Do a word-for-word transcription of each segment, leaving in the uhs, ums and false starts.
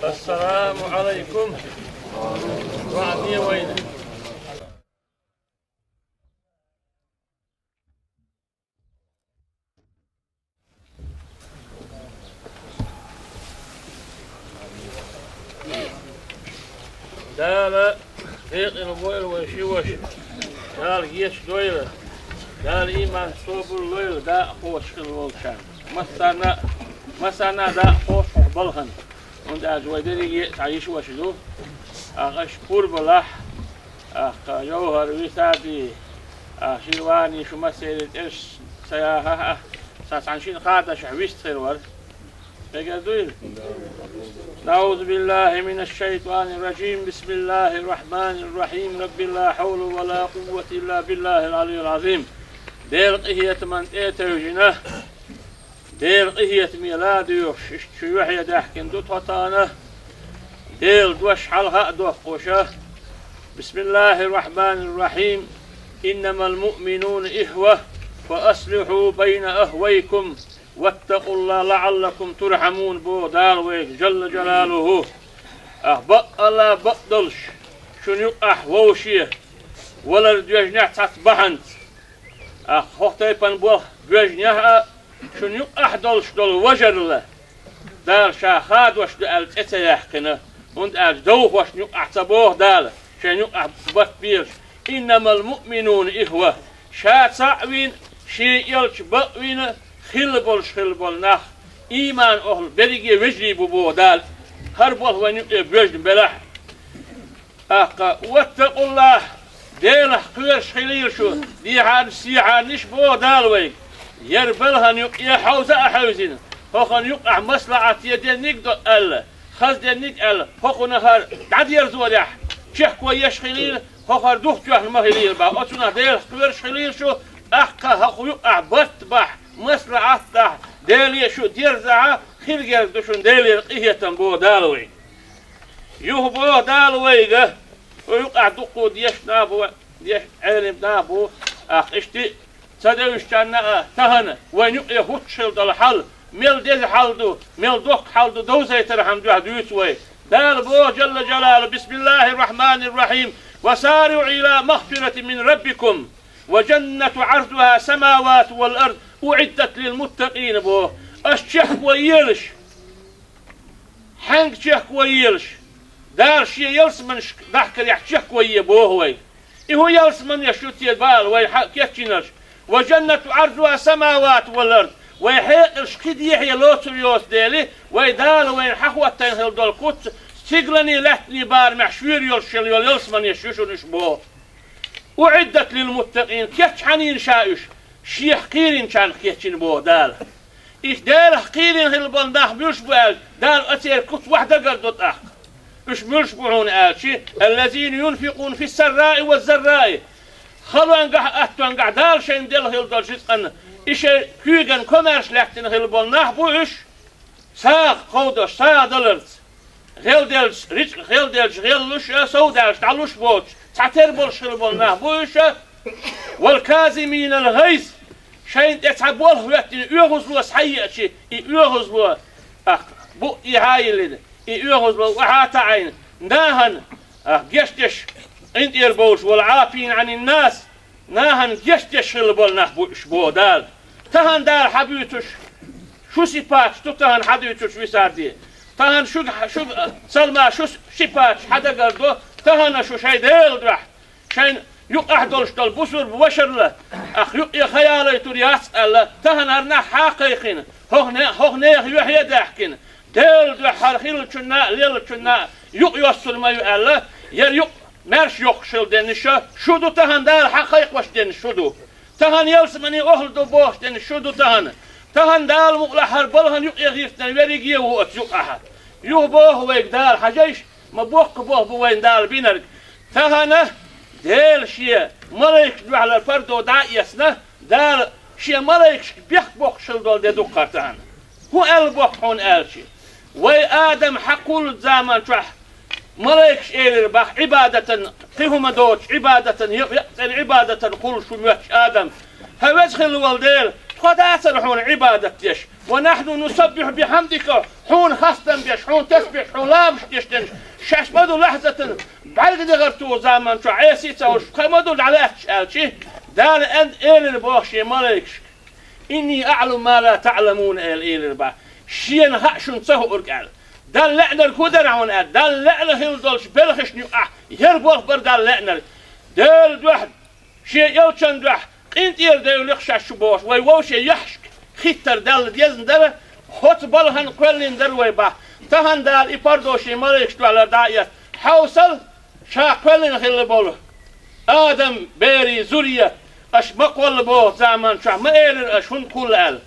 Ассаламу Ӏалайкум. Ваъне вайна. Дала декъала войла вай ши ваша. Дала гечдойла. Дала иман собар лойла дакъа кхочуш хила волчарна. Массарна, массарна дакъа кхочуш хьо балхана. ХӀунда аьлча вай дерриге а цхьа йиша ваша ду. Ахаш пурбалахь, Ахка, Жовхар, Висади, а, Ширвани, шу массеран тӀерш ца яхахь, а, сан цхьана шина хадашахь вист хир вара. Мегар дуй? نعوذ بالله من الشيطان الرجيم. بسم الله الرحمن الرحيم. رب لا حول ولا قوة إلا بالله العلي العظيم. Дела къинхетаман тӀе а тевжина, Дела къинхетаме ла а доьхуш, иштта шу юьхье даьхкина ду тхо тахана, Дела дош хьалха а дохкуша. بسم الله الرحمن الرحيم. إنما المؤمنون إخوة فأصلحوا بين أخويكم واتقوا الله لعلكم ترحمون, боху Дала вайга, Жалла Жалалуху. Ах, бакъалла бакъдолуш, шуна юкъахь вовше, валар доьжнехь цхьацца бахьанца. Ах, хӀокху тайпана болх боьжнехь а, шуна юкъахь долуш долу важарла, Дала ша хадош ду аьлла цӀе ца яьккхина, хӀунда аьлча довхошна юкъахь ца боху Дала, шайна юкъахь барт белаш. إنما المؤمنون إخوة. Ша цхьаъ вина, шен элча бакъ вина, хилла болуш хилла болу нах, иман охьла берриге вежарий бу боху Дала, хӀара болх вайна юкъе боьжна белахь. Аккха, واتقوا الله, Делах кхоьруш хилийла шу, дехьарнаш, сехьарнаш боху Дала вайга. Яра балхана юкъе хьовза а хьевзина, хӀокхуьнан юкъахь маслаӀат е денниг до аьлла, хаза денниг аьлла, хӀокхунах хӀара дӀадерзорехь, чехко еш хилийла, хӀокхара духкоьхна ма хилийла боху. Оцунах Делах кхоьруш хилийла шу, тӀаккха хӀокху юкъахь барт бахь, маслаӀат дахь, Деле шу дерзахь, хир герга ду шуна Делера къинхетам боху Дала вайга. Юха боху Дала вайга, хӀу юкъахь дуккха дешна нах бу, деш Ӏелим нах бу, ах, иштта ца девзачарна а тахана, вайна юкъе хӀуттуш хила долу хьал, мел деза хьал ду, мел доккха хьал ду, довзайтархьама дуьхьа дуьйцу вай. Дала боху, Жалла Жалалу, بسم الله الرحمن الرحيم. وسارعوا إلى مغفرة من ربكم وجنة عرضها السماوات والأرض أعدت للمتقين, боху. Аш чехко елаш, Хьаьнга чехко елаш, Дала Шен ялсаманаш дахкарехь чехко е боху вай. И хӀун ялсаманеш ю те бала вай хьа-, кечйинарш? وجنة عرضها السماوات والأرض. Вай хьекъалш кхин дехье лоцур йоцу дела, вай Дала вайна хьахӀоттайна хила долу куц, стигланийн лаьттанийн барамехь шуьйра йолуш йолу ялсаманеш ю шуна уьш боху. أعدت للمتقين, кечхьаьнна ша уьш, Шех кхийринчарна кечйина боху Дала. Иштта Делах кхийрина хила болу нах муьлш бу аьлча, Дала оцеран куц вахь дагардо тӀаккха. Уьш муьлш бу хьуна аьлча, الذين ينفقون في السراء والضراء. Халонгахь а, аттонгахь а Дала шайна делла хила долу рицкъанна, и шайн куьйган комаьрша лаьттина хила болу нах бу уьш. СагӀа кховдош, сагӀа даларца, гӀелделча, рицкъ гӀелделча гӀеллуш а, сов даьлча дӀалуш боцуш, цхьатера болуш хила болу нах бу уьш а. والكاظمين الغيظ, шайна тӀе цхьа болх хӀоьттина оьгӀазло схьаеачи, и оьгӀазло, ах, букъ тӀехьа а йиллина, и оьгӀазло охьа а таӀийна, нахана, ах, гечдеш къинтӀера бовлуш, والعافين عن الناس, нахана гечдеш хила болу нах бу уьш боху Дала. Тахана Дала хьан буьйцуш, шу сипаташ ду тахана хьан дуьйцуш висарде. Тахана шуьга, шуьга, Салма, шу сипаташ хьан дагардо, тахана шу шайн Делан дуьхьа, шайна юкъахь долуш долу бусурба вашарла, ах, юкъе хан ялийтур яц аьлла, тахана хӀара нах хьан кхайкхина, хӀокху не-, хӀокху нехан юьхье а даьхкина, Делан дуьхьа хӀара хиллачунна а, леллачунна а юкъ йоссур ма ю аьлла, яра юкъ маьрша йоккхуш хила деннаш а шу ду тахана, Дала хьан кхайкхош деннаш шу ду. Тахана ялсамане охьла ду бохуш деннаш шу ду тахана. Тахана Дала мукъалахь хӀара балхана юкъе гӀиртина верриге а ву оцу юкъахь. Юха боху вайга Дала, хьажайша, ма боккха болх бу вайна Дала бинарг. Тахана Дела Шен малайкаш дуьхьалара пардо дӀа а эцна, Дала Шен малайкашка бехк боккхуш хила долу де ду-кх хӀара тахана. ХӀун аьлла боккха хьуна аьлча, вай Адам хьан кхуллучу заман чохь малайкаш элира боху, Ӏибадатан, кхин хӀума доцуш, Ӏибадатан, я-, я-, цӀена Ӏибадатан кхуллуш ву моьттуш Адам. ХӀан, веза хилла волу Дела, Тхо дацара хьуна Ӏибадат деш, ва нахьну нусаббихьу бихьамдика, хьуна хастам беш, хьуна тасбихь, хьуна ламаш деш дерш, шаьш ма ду лахьзатан бӀаргадахар туху заман чохь Ӏеса ца хуьлуш, тхо ма ду дӀалаьтташ аьлча, Дала аьнна элира боху шен малайкашка: «Инни аӀламу ма ла таӀламун», — аьлла элира боху. Шена хаьа шуна ца хуург аьлла. Далла лаьънарг хӀун дара хьуна аьлла. Далла лаьъна хилла долчу белхашна юкъахь яра болх бара Далла лаьънарг. Делан дуьхьа, шен элчан дуьхьа къинтӀера девлла-кх шаьш шу бохуш, вай вовшийн яххьашка хиттар даьлла дезна дара, оцу балхана кхоьллина дара вай боху. Тахана Дала и пардо шен малайкаш дуьхьал дӀа а эцна, хьовсал, ша кхоьллина хилла болу Адам берийн зуррият, аша ма кхолла боху заман чохь ма элира аша хӀунда кхуллу аьлла.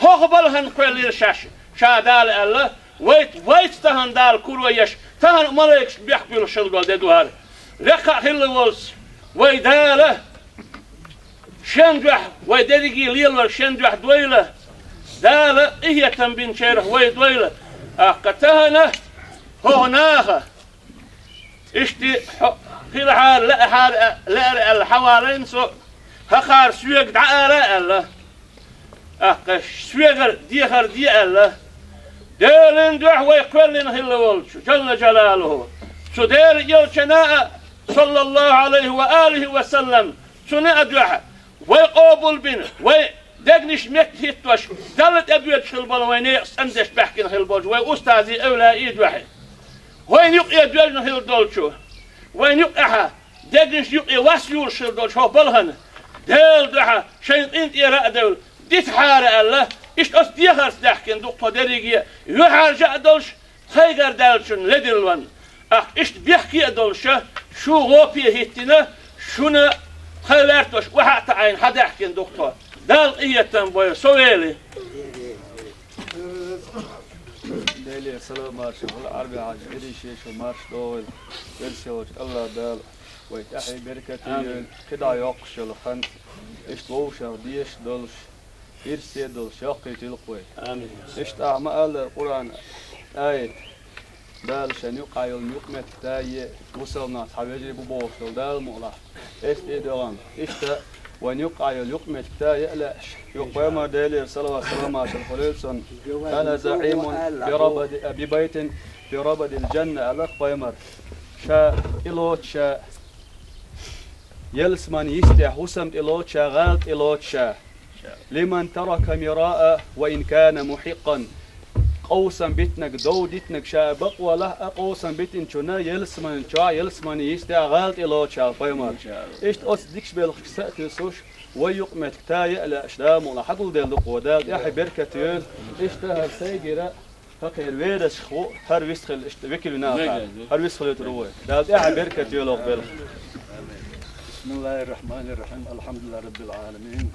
ХӀокху балхана кхоьллира шаьш, ша Дала аьлла, вай, вайца тахана Дала кура еш, тахана малайкашна бехк буьллуш хилла долу де ду хӀара. Лекха а хилла волуш, вай Дала шен дуьхьа, вай дерриге лелорг шен дуьхьа дойла, Дала къинхетам бинчарах вай дойла, тӀаккха тахана хӀокху наха иштта хьо-, хилахьара, лаахьара, лаьара аьлла, хьавалайна со, хӀокхара соьга дӀаала аьлла. ТӀаккха соьгара дехар де аьлла. Делан дуьхьа вай кхоьллина хилла волчу, Джалла Джалалуху, цу Делан элчана а, саллаллаху Ӏалайхи ва алихи ва саллам, цунна а дуьхьа вай къобалбина, вай дегнаш меттахӀиттош, Далла тӀебоьдуш хилла болу вайн некъаш цӀандеш баьхкина хилла болчу вай устазийн, эвлаяийн дуьхьа. Вайна юкъе доьжна хилла долчу, вайна юкъехь дегнаш юкъе вас юлуш хилла долчу хӀокху балхана, Делан дуьхьа шайн къинтӀера а девлла, дитахьара аьлла, иштта оцу дехарца даьхкина ду-кх тхо дерриге а, юьхьӀаьржа а долуш, тхайгара даьллачунна ледиллина. ТӀаккха иштта бехке а долуша, шу гӀопе хӀиттина, шуна тхайн лаьртош охьа а таӀийна хьадаьхкина ду-кх тхо. Дала къинхетам бойла, со вели. Деле салам марша хуьлда, Ӏарби-Хьаьжа, берриш а шу марша догӀийла, Веза-Сийлахьчу АллахӀ Дала вай тӀаьхье беркате йойла, кхидӀа йоккхуш йолу хан, иштта вовшах дезаш долуш, ирсе долуш, йоккхуьйтийла-кх вай. Амин. Иштта ахьа ма-аллара Къуръан аят, Дала шайн юккъахь йолу юкъаметтиг тае, мусалнах цхьа вежарий бу бохуш долу Дала мукъалахь, эс тӀе а доьгӀна. Иштта вайн юккъахь йолу юкъаметтиг тае а лаьаш, юха пайхамар, Делера салават-салам маршалла хуьлийла цунна: «Ана заӀимун би рабади-, а, би байтин би рабадил джанна», — аьлла-кх пайхамар. Ша тӀелоцу ша, ялсаманин йистехь хӀусам тӀелоцу ша, гӀала тӀелоцу ша. «Лиман тарака мираа ва ин кана мухьикъан». Къовсам битинарг, дов дитинарг ша бакъволахь а, къовсам битинчунна ялсамани чохь, ялсаманин йистехь гӀала тӀелоцу ша, аьлла пайхамар. Иштта оцу дикачу белхашка са а туьйсуш, вай юкъаметтиг тае а лаьаш, Дала мукъалахь, хьагулделла ду-кх вай. Дала тӀаьхье беркате йойла. Иштта хӀара сайгара, хӀокхеран верасхо ву, хӀара вистхила иштта векал вина хӀара вистхилуьйтур ву вай. Дала тӀаьхье беркате йойла хӀокху белхан. Бисмиллахир-рахманир-рахим. Алхьамдулиллахи раббил Ӏаламин.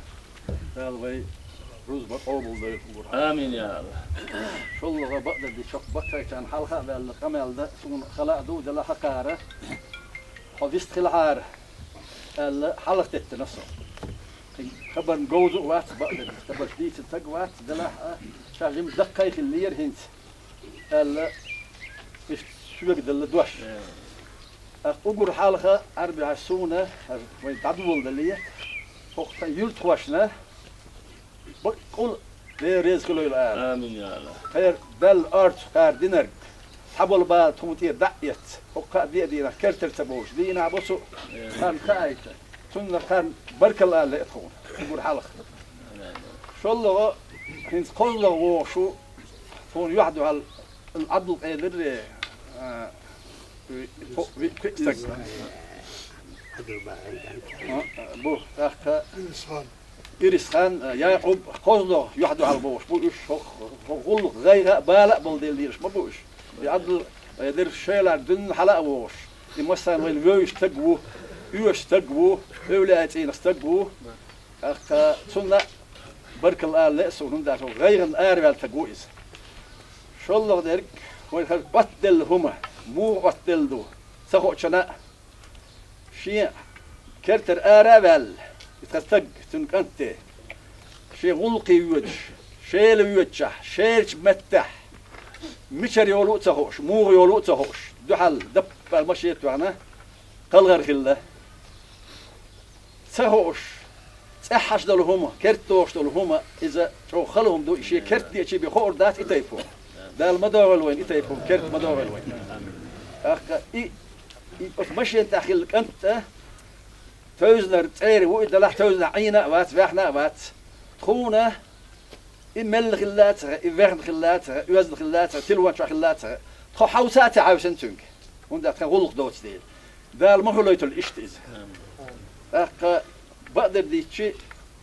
Дала вай рузба къобалдойла хӀума. Амин, я АллахӀ. ШолгӀа бакъдерг ди чохь баккхайчарна хьалха а ваьлла къамел дан суна хала а ду, делахь хӀокхара хьо вистхилахьара аьлла, хьалха теттина со. Кхин хабарна говза а вац бакъдерг, хабарш дийцина стаг вац, делахь а, ша жима даккхий хиллера хӀинца, аьлла, иштта соьга делла дош. ТӀаккха уггар хьалха Ӏарби-Хьаьжа суна, хӀара вай дӀадоладале, хӀокху тхан юьртахошна баккъал Дела реза хуьлийла ала. Амин, я АллахӀ. Тхайра даьлла орцах кхара динарг, цхьаболу бала тхуна тӀера дӀа а эцна, хӀокху кхаа деа дийнахь кертара ца бовлуш, дийнахь, буса а кхарна хаийта, цунна кхарна баркалла ала лаьа тхуна, уггар хьалха. ШолгӀа, хӀинца кхозлагӀа вогӀуш ву, тхуна юьхь дуьхьал Ӏабдулкъедир, а, ви-, ви-, кхин а стаг. А, бу, тӀаккха Ирисхан, а, Якъуб, кхозлагӀа юьхь дуьхьал богӀуш бу уьш, хӀокху, хӀокху гӀуллакх гӀайгӀа а, бала а болу дела лелаш ма бу уьш. И Ӏабдул-, а, дерриш шелара дуьнна хьала а вогӀуш, и массарна вайна вевзаш стаг ву, оьшуш стаг ву, эвлаяийн цӀийнах стаг ву. ТӀаккха цунна а баркалла ала лаьа суна, хӀунда аьлча гӀайгӀанна араваьлла стаг ву иза. ШоллагӀа дерг, вайн хӀара Ӏоттаделла хӀума, муха Ӏоттаделла ду, ца хоучунна а, шен кертара ара а ваьлла, и тхан стаг, цуьнан кӀант де, шен гӀуллакхе воьдуш, шела воьдучохь, шерачу меттехь, мичара йолу а ца хууш, муха йолу а ца хууш, дуьхьал даппар машен а тоьхна, кхалгӀар хилла. Ца хууш, цӀеххьаш долу хӀума, керттахь долу хӀума, иза чӀогӀа хала хӀума ду, и шен керт деача бен хуур дац и тайпа хӀума. Дала ма догӀийла вайна и тайпа хӀума, керт ма догӀийла вайна. ТӀаккха и, и оцу машен тӀехь хилла кӀант а, тевзанара цӀера ву и, делахь тевзанехь Ӏийна а вац, ваьхна а вац. Тхуна и мелла хилла а ца хаьа, и вехна хилла а ца хаьа, оьзда хилла а ца хаьа, тилван чохь хилла а ца хаьа. Тхо хьовса а ца хьаьвсина цуьнга, хӀунда аьлча тхан гӀуллакх доцу дела. Дала ма хуьлуьйтура иштта иза. ТӀаккха бакъдерг дийцича,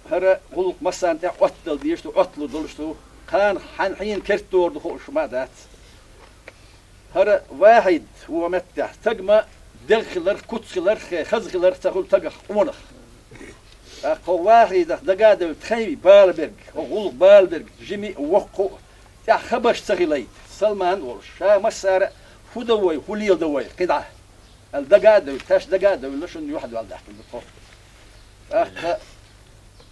хӀара гӀуллакх массарна тӀехь Ӏоттадала дезаш ду, Ӏотталур долуш ду. Кхана хьан хьийна керт догӀур ду хууш ма дац. ХӀара Вахьид ву меттехь, стаг ма дегӀ хиларх, куц хиларх, хаза хиларх ца хуьлу стагах къонах. ТӀаккха хӀо Вахьидах дага а девлла, тхайн бала берг, хӀо гӀуллакх бала берг, жима а, воккха а, тӀехь хабарш ца хилийта, Салман а волуш, ша массара а: «ХӀун дан вай, хӀун леладан вай, кхидӀа?» аьлла, дага а девлла, тхаьш дага а девлла, шуна юьхь-доьлла даьккхина ду тхо. ТӀаккха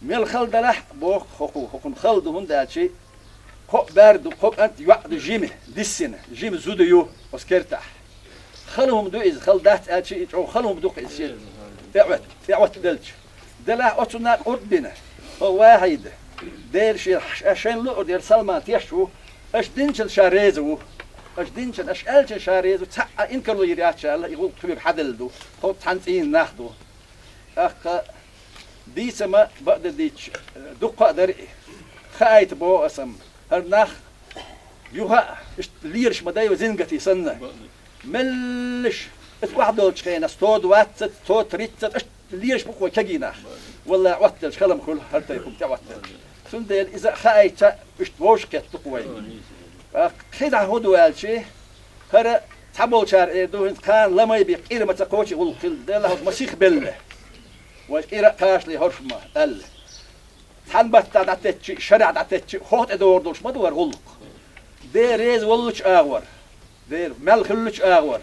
мел хала делахь а, боху хӀокхо, хӀокхунна хала ду, хӀунда аьлча кхо а бер ду, кхо кӀант а, йоӀ ду жима, диссина, жима зуда ю оцу кертахь. Хала хӀума ду иза, хала дац аьлча, и чӀогӀа хала хӀума ду-кх иза шена тӀеӀот-, тӀеӀоттаделча. Делахь оцунна къурд бина, хӀо Вахьид, Дела шен, ша шайна луъург дера Салман теш ву, аша динчунна ша реза ву. Аша динчунна, аша аьллачунна ша реза ву, цхьа а инкарло йийр яц ша аьлла, и гӀуллакх тхоьга хьаделла ду, тхо цхьана цӀийнан нах ду. ТӀаккха дийца ма бакъдерг дийцича, дуккха а дара и. Хаийта боху аса-м, хӀара нах юха а, иштта лелаш ма дай вай зингатий санна. Меллаша, иза охьадолчу хенахь, сто двадцать, сто тридцать, иштта лелаш бу-кх вай кегий нах. Валлахь, Ӏоттаделча хала ма хуьлу хӀара тайпа хӀума тӀеӀоттаделча. Цундела иза а хаийта, иштта вовшахкхетта ду-кх вай. ТӀаккха кхидӀа хӀун ду аьлча, хӀара цхьаболчара эр ду, хӀинца кхана ламай бен кӀира ма ца кхочу и гӀуллакх хилла, делахь хӀокху ма сихбелла. Вай кӀира а кхачале хӀорш ма аьлла. Цхьана баттахь дӀатеттача а, шарахь дӀатеттача а, хӀокху тӀе догӀур долуш ма ду хӀара гӀуллакх. Дела реза воллучу агӀор, Дела мел хуьллучу агӀор.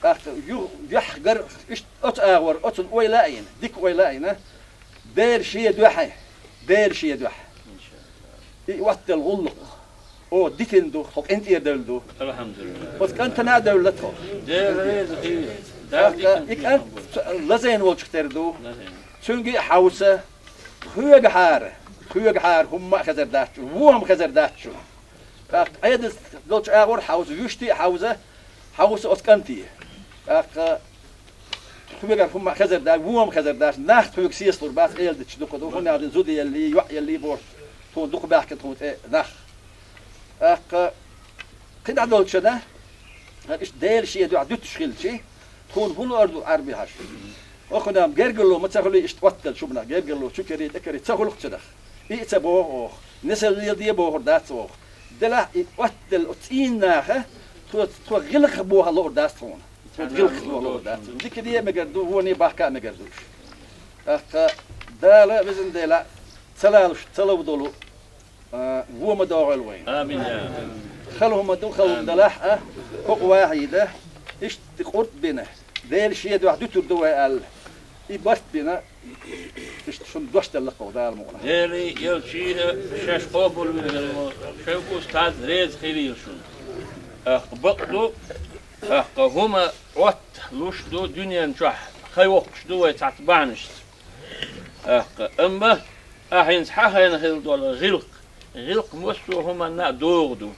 ТӀаккха ю-, юьхь гар иштта оцу агӀор, оцунна ойла а йина, дика ойла а йина, Дела шен дуьхьа, Дела шен дуьхьа. И Ӏоттаделла гӀуллакх. О, дитина ду, тхо къинтӀера девлла ду. АлхьамдулиллахӀ. Оцу кӀантана а девлла тхо. Дела реза хуьлда. ТӀаккха и кӀант лазийна волчух тера ду. Лазийна. Цуьнга а хьовса, тхоьгахьара, тхоьгахьара хӀумма а хезар дац шуна, вон хӀума хезар дац шуна. ТӀаккха Ӏедалца долчу агӀор а хьовса, вуьшта а хьовса, хьовса оцу кӀанте. ТӀаккха тхоьгара хӀумма а хезар дац, вон хӀума хезар дац, нах тхоьга сесалур бац, эладитча дукха ду, хӀунда аьлча зуда еллий, йоӀ еллий бохуш, тхуна дукха баьхкина тхуна тӀе нах. ТӀаккха кхин дӀа долчунна, иштта Дела шен дуьхьа дуьтуш хилча, тхуна хӀун луъур ду Ӏарби хьаша? Оха-м гергарло ма ца хуьлий иштта Ӏоттаделла шуна, гергарло чу карий, тӀе карий ца хуьлу-кх цунах. И а ца боху оха, несалла леладе бохур дац оха. Делахь и Ӏоттаделла оцу цӀийнан наха тхо, тхо гӀиллакхах бохьа луъур дац тхуна. Тхо гӀиллакхах бохьа луъур дац. Дика де а мегар ду, воне бахка а мегар ду уьш. ТӀаккха Дала, Везан Дела, ца лалуш, ца лов долу, а, вон ма догӀийла вайна. Амин, я Рабби. Хала хӀума ду, хала хӀума далахь а, хӀокху Вахьида, иштта къурд бина, Дела шен дуьхьа дуьтур ду вай аьлла. И барт бина, иштта шуна дош делла-кх вай Дала мукъана. Делий, элчий а шаьш къобалвина хилла, шайн устаз реза хилийла шуна. ТӀаккха бакъ ду, тӀаккха хӀума Ӏотталуш ду дуьнен чохь, хьайвоккхуш ду вай цхьацца бахьанашца. ТӀаккха, амма ахь хӀинца хьан хьайна хилла долу гӀиллакх, гӀиллакх массо а хӀуманна а догӀу ду.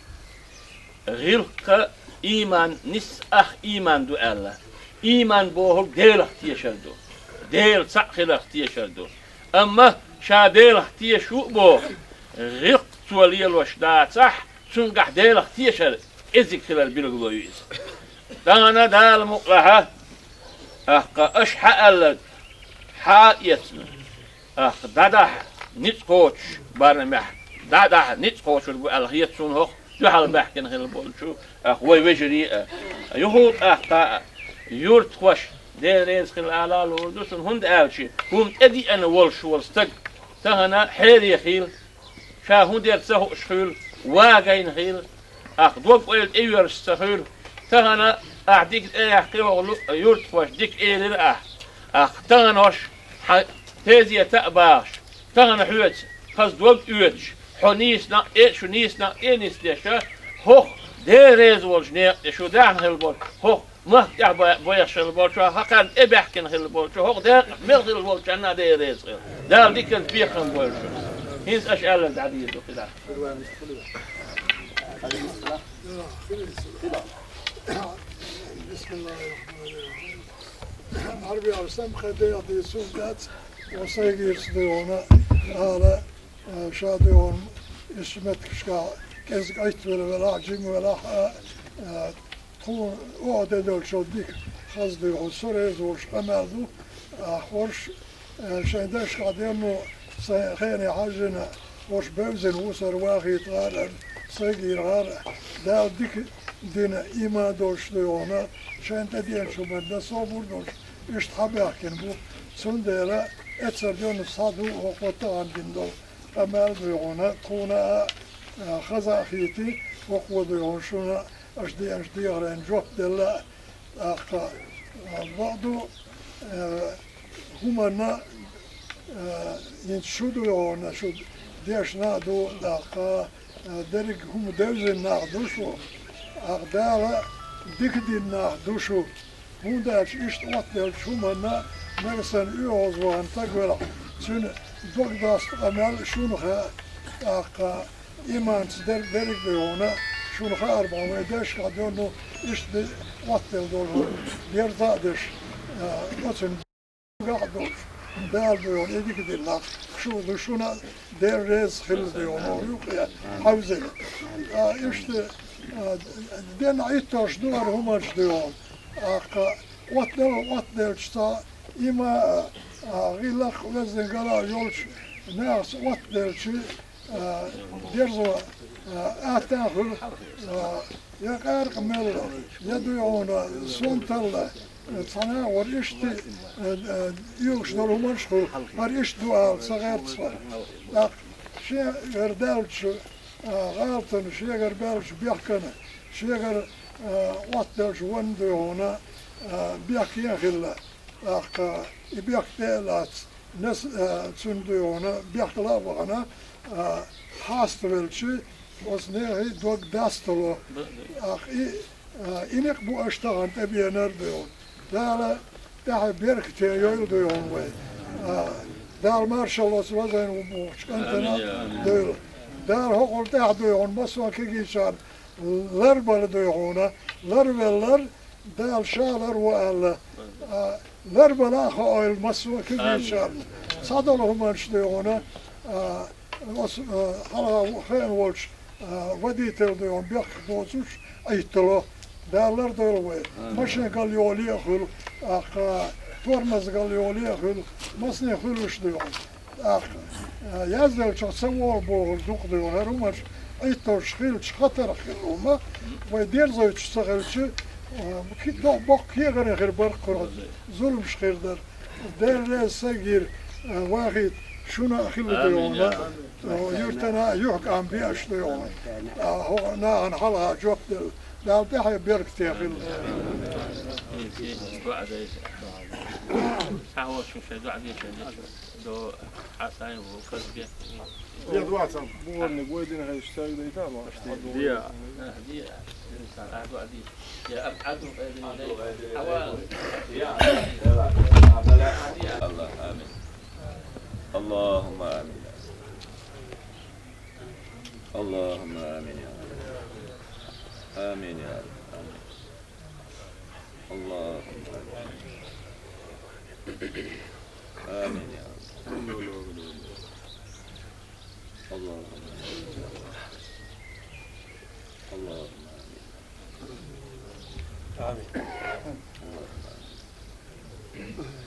ГӀиллакх ийман, нисса ах ийман ду аьлла. Ийман бохург Делах тешар ду. Дела цхьаъ хиларх тешар ду. Амма ша Делах тешаш ву а боху, гӀиллакх цо лелош дацахь, цуьнгахь Делах тешар кӀезиг хилар билгало ю иза. Тахана Дала мукъалахь, тӀаккха аша хьан аьлларг хьа а эцна, тӀаккха дӀадахьа ницкъ кхочуш барамехь, дӀадахьа ницкъ кхочур бу аьлла хета суна хӀокху дуьхьал баьхкина хилла болчу, тӀаккха вай вежарий а. Юха тӀаккха юьртахоша Дела реза хила ала а луур ду суна, хӀунда аьлча хӀума тӀедиъана волуш волу стаг тахана хьере хила, ша хӀун дер ца хууш хуьлу, вагийна хила, тӀаккха дог-ойла тӀеоьрзуш ца хуьлу. Тахана ахь дика тӀеяьккхи, хӀокху лу-, юьртахоша дика элира ахь. ТӀаккха тахана хӀорш хьан тезета а бахаш, тахана хьоьца хаза дог оьцуш, хьо нийса накъ тӀе, шу нийса накъ тӀе а нисдеш, хӀокху Дела реза волчу некъа тӀе шу даьхна хилла болу, хӀокху махка тӀехь ба-, боьхна хилла болчу, хьан кхарна тӀебаьхкина хилла болчу, хӀокху декъахь мел хилла волчарна а Дела реза хила. Дала диканца бекхам бойла шуна. ХӀинца аша аьлларг дӀадийр ду хӀара. Бисмиллахир-рахманир-рахим. Ӏарбий арсам кхе дегӀ дийцун дац, ва сайгийрца дуй хьуна, ала, а, ша дуй хьуна, ишта меттигашкахь кӀезиг Ӏитта велахь, жима велахь, а, а, тхуна оха де долчул дика хаза дуй хьуна, со реза волуш къамел ду, а, хӀорш, а, шайн дашкахь дерно сайн хене хьаьжжина, хӀорш бевзина ву сара вахийта гӀарара, сайгийра гӀара, Дала дика дина, иман долуш дуй хьуна, шайн тӀедеанчу хӀуманна собар долуш, иштта хьабаьхкина бу. Цундела эцар дерно схьа ду хӀокхо тахана дина долу къамел дуй хьуна, тхуна а, а, хаза а хийти, хӀокхо дуй хьуна шуна аша деанчу дехарийн жоп делла а, тӀаккха, а, бакъду, а, хӀуманна, а, хӀинца шу дуй хьуна, шу дешна а ду, тӀаккха, а, дерриг хӀума девзина нах ду шу, тӀаккха Дала дика дина нах ду шу. ХӀунда аьлча иштта оттаделлачу хӀуманна мегасан оьгӀазвахана стаг велахь, цуьнан дог доста къамел шуна хаьа, тӀаккха иманца дер-, дерриг дуй хьуна, шуна хаар бахьана вайн дашкахь дерно иштта де-, оттаделла долу хӀума дерза а деш, а, оцунна гахь а долуш, Дала дуй хьуна и дика дина нах шу ду, шуна а Дела реза хила дуй хьуна, юкъе хьаьвзина. А, иштта, а, ден Ӏитталуш ду хӀара хӀуманаш дуй хьуна. ТӀаккха оттаделла, оттаделча цхьа има а, а, гӀиллакх а, везан гала а йолчу нахаца оттаделча, а, дерзо, а, атта а хуьлу, а, я къаьркъа мелла, я дуй хьуна сонталла, а, цхьана а вара иштта, а, а, оьгуш долу хӀуманаш а хуьлу, хӀара иштта ду ала ца гӀерта цкъа. ТӀаккха шен гара даьллачу, а, гӀалатана, шегара баьллачу бехкана, шегара, а, оттаделлачу ванна дуй хьуна, а, бехке а хилла. ТӀаккха и бехк тӀе а лаьцна, нес-, а, цуьнан дуй хьуна, бехкала а вахана, а, хьаставелча, оцу нехан дог дастало. ТӀаккха и, а, и некъ бу аша тахана тӀебеанар дуй хьуна. Дала тӀаьхье беркате йойла дуй хьуна вай. А, Дала маршалла оцу вазайна ву бохучу кӀантана дойла. Дала хӀокхул тӀаьхьа дуй хьуна, массо а кегийчарна ларбала дуй хьуна, ларвеллар, Дала ша ларво аьлла, а, ларбала а хоуьйту массо а кегийчарна. Цхьадолу хӀуманаш дуй хьуна, а, оцу, а, хьалха хеана волчу, а, водитель дуй хьуна бехк доцуш Ӏиттало. Дала лардойла вай. Машен галйоле а хуьлу, тӀаккха тормоз галйоле а хуьлу, масане хуьлуш дуй хьуна. ТӀаккха, а, язделлачух ца вогӀу бохург дукха дуй хьуна. ХӀара хӀуманаш Ӏитталуш хилча, хатарах хилла хӀума, вай дерзойтуш ца хилча, а, ки-, до-, боккха кегара хир бара кхуьра, зуламаш хир дара. Дела реза сайгийра, а, вахийта шуна а хилла дуй хьуна. Амин, я Рабби. А, юьртана а юьхькӀам бе аша дуй хьуна. А, хӀокху нахана хьалха жоп делла. Дала тӀаьхье беркате хилла. Амин, я Рабби. Амин. Цхьа волчу шайн доӀа дийшина. До хьасайн ву казге. Я дуацам, бугорни гойдин хеш сайдайта ма. Диа. Диа. Инсан а дуа ди. Я аб аду эдин. Хава. Диа. الله آمين. اللهم آمين. اللهم آمين يا رب. آمين يا رب. آمين. اللهم آمين. آمين يا رب. اللهم آمين. اللهم آمين. آمين. اللهم آمين.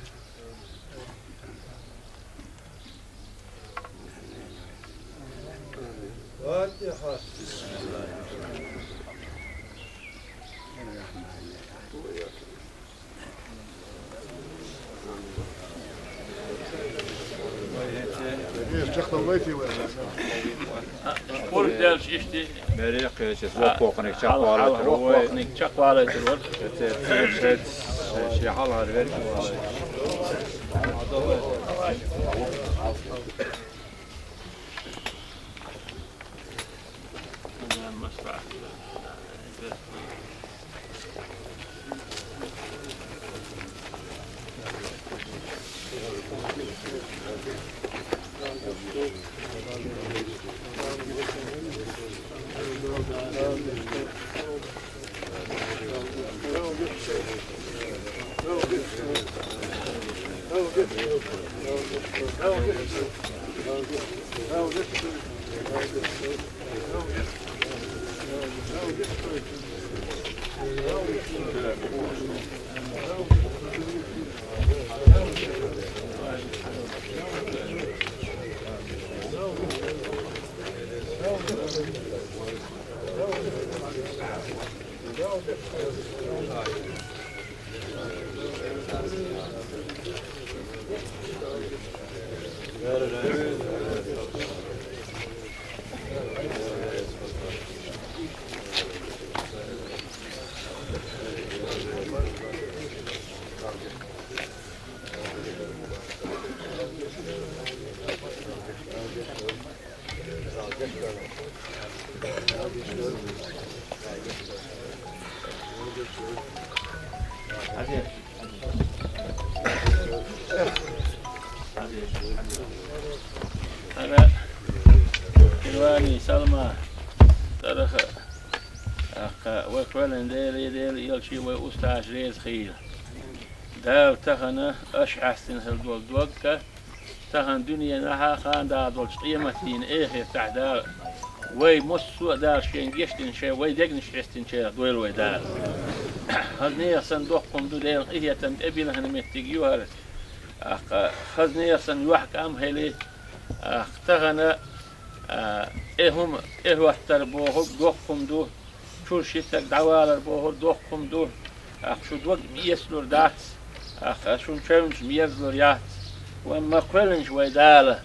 فاتحة. Бере кхеча воккхохниг чекхвалайтар вай. Воккхохниг чекхвалайтар вай. Ши хьалхара верг. Ара, Кирвани, Салма, Тараха, аккха, вай кхоьллина Дела, Дела, элча, вай устазаш реза хийла. Дала тахана аша хьаьстина хила долу дог а, тахана дуьненахь а, хандахь долчу къематдийнахь а, эхартахь а Дала вай массо а Дала шен гечдина, шен вай дегнаш хьестинчарах дойла вай Дала. Хаза нехан санна доккха хӀума ду, Делан къинхетам тӀебиллина меттиг ю хӀара. Аккха, хаза нехан санна йохкам хили, аккха, тахана, а, тӀе хӀума тӀехӀоттар бохург доккха хӀума ду, чуьра ши стаг дӀавалар бохург доккха хӀума ду, аккха, шу дог ма эцалур дац, аккха, шун чевнаш ма ерзалур яц, вайн ма кхоьллинчу вай Дала,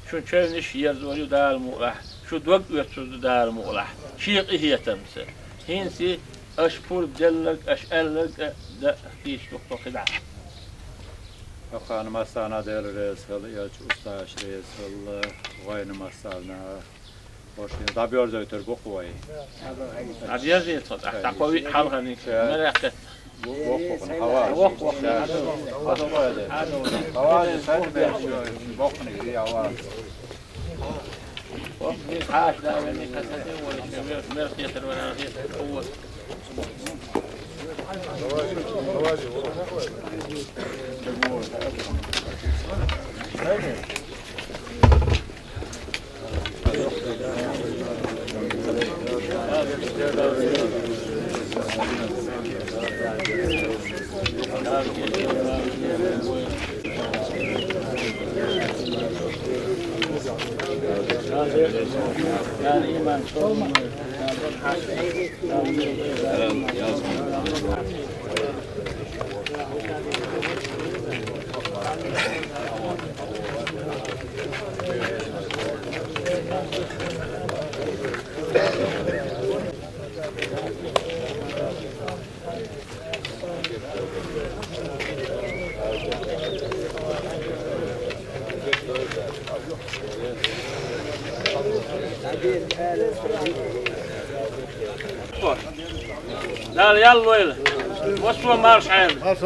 шун чевнаш а ерзор ю Дала мукъалахь, шу дог оьцур ду Дала мукъалахь, шен къинхетамца. ХӀинца аша пурба делларг, аша аьлларг а дан тийша ду кху кхидӀа. Кхана массарна а Дела реза хила, элча, устазаш реза хила, вайна массарна а. Хошен дӀабоьрзуьйтур бу-кх вай. ДӀабоьрзуьйту тхо, тӀаккха тхо виъ хьалхарниг ша мара кхетта. Боккхух, хьавар. Боккхух. Ша. Хьавар, ша, боккхуниг, я, хьавар. Боккхуниг хьаша, да, венни касате, вала ша, мер-, мер хетар, вала хетар, хьувар. Дала ял лойла. Массо а марша Ӏайла.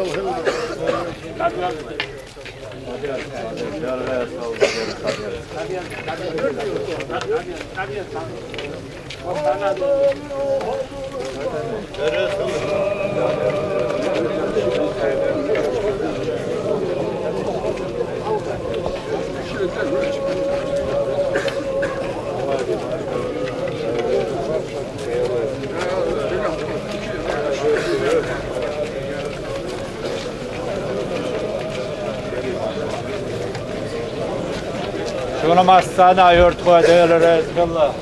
Шуна массарна а юьртахой, Дела реза хила.